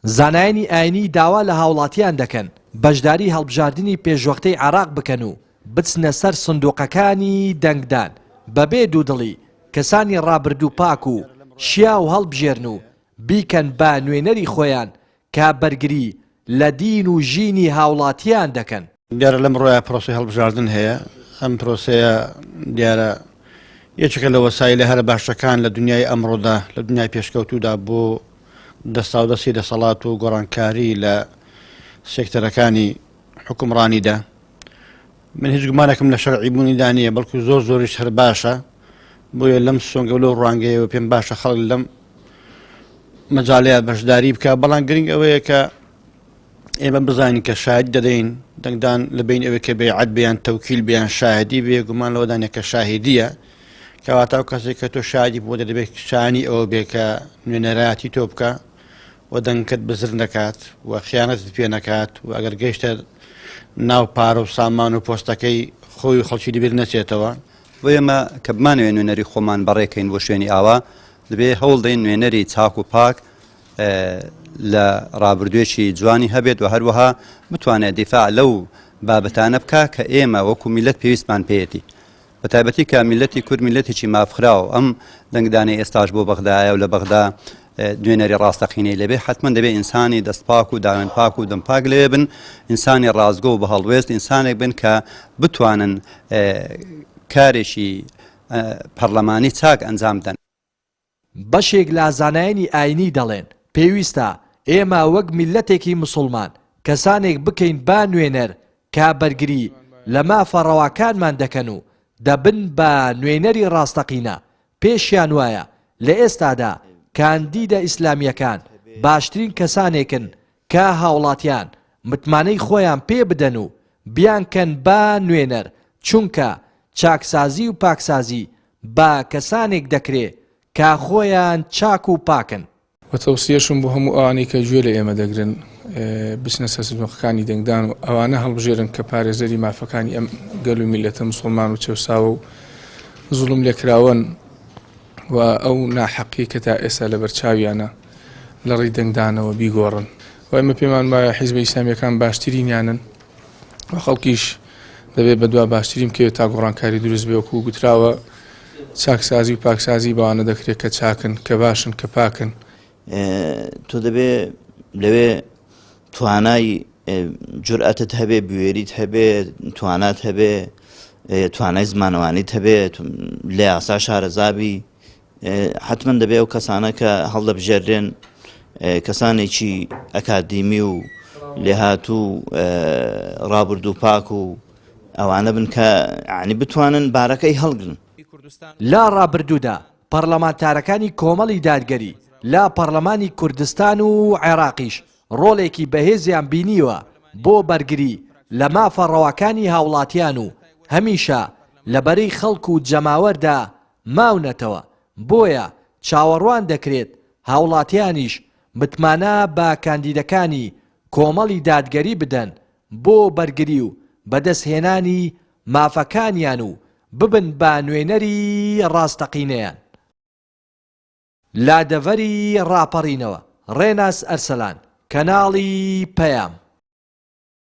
زانایانی ئاینی داوا لە هاوڵاتیان دەکەن بەشداری هەڵبژاردنی پێشوەختەی عێراق بکەن و بچنە سەر سندوقەکانی دەنگدان بەبێ دوودڵی کەسانی ڕابردوو پاک و شیاو هەڵبژێرن و بیکەن بە نوێنەری خۆیان کە بەرگری لە دین و ژینی هاوڵاتیان دەکەن. دیارە لەمڕۆیا پرۆسەی هەڵبژاردن هەیە، ئەم پرۆسەیە دیارە یەکێکە لە وەسایلە هەرە باشەکان لە دنیای ئەمڕۆدا، لە دنیای پێشکەوتوودا بۆ دەستاودەستی دەسەڵات و گۆڕانکاری لە سێکتەرەکانی حوکمڕانیدا. من هیچ گومانێکم لە شەرعی بوونیدا نییە، بەڵکو زۆر زۆریش هەر باشە، بۆیە لەم سۆنگە و لەو ڕوانگەیەوە پێم باشە خەڵک لەم مەجالەیە بەشداری بکە، بەڵام گرنگ ئەوەیە کە ئێمە بزانین کە شاهد دەدەین دەنگدان لە بین ئەوەی کە بەیعەت بیان تەوکیل بیان شاهدی بێ گومان لەوەدا نیە کە شاهدیە کەواتە ئەو کەسێک کە تۆ شاهدی بۆ دەبێت شانی ئەوە بێ کە نوێنەرایەتی تۆ بکە و دەنگکەت بزر نەکات و خیانەتت پێ نەکات و ئەگەر گەیشتە ناو پارە و سامان و پۆستەکەی خۆی و خەڵکی لەبیر نەچێتەوە. بۆ ئێمە کە بمانەوێت نوێنەری خۆمان بەڕێکەین بۆ شوێنی ئاوا دەبێ هەوڵ دەین نوێنەری چاک و پاک لە ڕابردووێکی جوانی هەبێت و هەروەها بتوانێت دیفاع لەو بابەتانە بکا کە ئێمە وەکو میلەت پێویستمان پێیەتی بە تایبەتی کە میلەتی کورد میلەتێکی مافخراوە ئەم دەنگدانەی ئێستاش بۆ بەغدایە و لە بەغدا نوێنەری ڕاستەقینەی لەبێ حتمما دەبێ ئینسانی دەستپاک و داوێن پاک و دەمپاک لەوێ بن ئینسانی ڕاستگۆ و بە هەڵوێست ئینسانێک بن کە بتوانن کارێکی پەرلەمانی چاک ئەنجام بدەن. بەشێک لە زانایانی ئاینی دەڵێن، پێویستە ئێمە وەک میللەتێکی مسوڵمان کەسانێک بکەین بە نوێنەر کە بەرگری لە مافە ڕەواکانمان دەکەن و دەبن بە نوێنەری ڕاستەقینە، پێشیان وایە لە ئێستادا کاندیدە ئیسلامییەکان باشترین کەسانێکن کە هاوڵاتیان متمانەی خۆیان پێ بدەن و بیانکەن بە نوێنەر، چونکە چاکسازی و پاکسازی بە کەسانێک دەکرێ کە خۆیان چاک و پاکن. وە تەوسیەشم بۆ هەموو ئەوانەی کە گوێ لە ئێمە دەگرن بچنە سەر سندوقەکانی دەنگدان و ئەوانە هەڵبژێرن کە پارێزەری مافەکانی ئەم گەل و میللەتە موسڵمان و چەوساوە و زوڵم لێکراوەن و ئەو ناحەقیەی کە تا ئێستا لەبەر چاویانە لە ڕێی دەنگدانەوە بیگۆڕن و ئێمە پێمان وایە حیزبە ئیسلامیەکان باشترینیانن و خەڵکیش دەبێت بەدوا باشترین بکەوێت تا گۆڕانکاری دروست بێ وەکو گوتراوە چاکسازی و پاکسازی بەوانە دەکرێت کە چاکن کە باشن کە پاکن. تۆ دەبێ لەوێ توانای جورئەتت هەبێ بوێریت هەبێ توانات هەبێ توانای زمانەوانیت هەبێ لە یاسا شارەزابی حەتمەن دەبێ ئەو کەسانە کە هەڵدەبژێررێن کەسانێکی ئەکادیمی و لێهاتوو و ڕابردوو پاک و ئەوانە بن کە ینی بتوانن بارەکەی هەڵگرن. لە ڕابردوودا پەڕلەمانتارەکانی کۆمەڵی دادگەری لە پەڕلەمانی کوردستان و عێراقیش ڕۆڵێکی بەهێزیان بینیوە بۆ بەرگری لە مافە ڕەواکانی هاوڵاتیان و هەمیشە لە بەرەی خەڵک و جەماوەردا ماونەتەوە، بۆیە چاوەڕوان دەکرێت هاوڵاتیانیش متمانە بە کاندیدەکانی کۆمەڵی دادگەری بدەن بۆ بەرگری و بەدەستهێنانی مافەکانیان و ببن بە نوێنەری ڕاستەقینەیان. لە دەڤەری ڕاپەڕینەوە، ڕێناس ئەرسەلان، کەناڵی پەیام.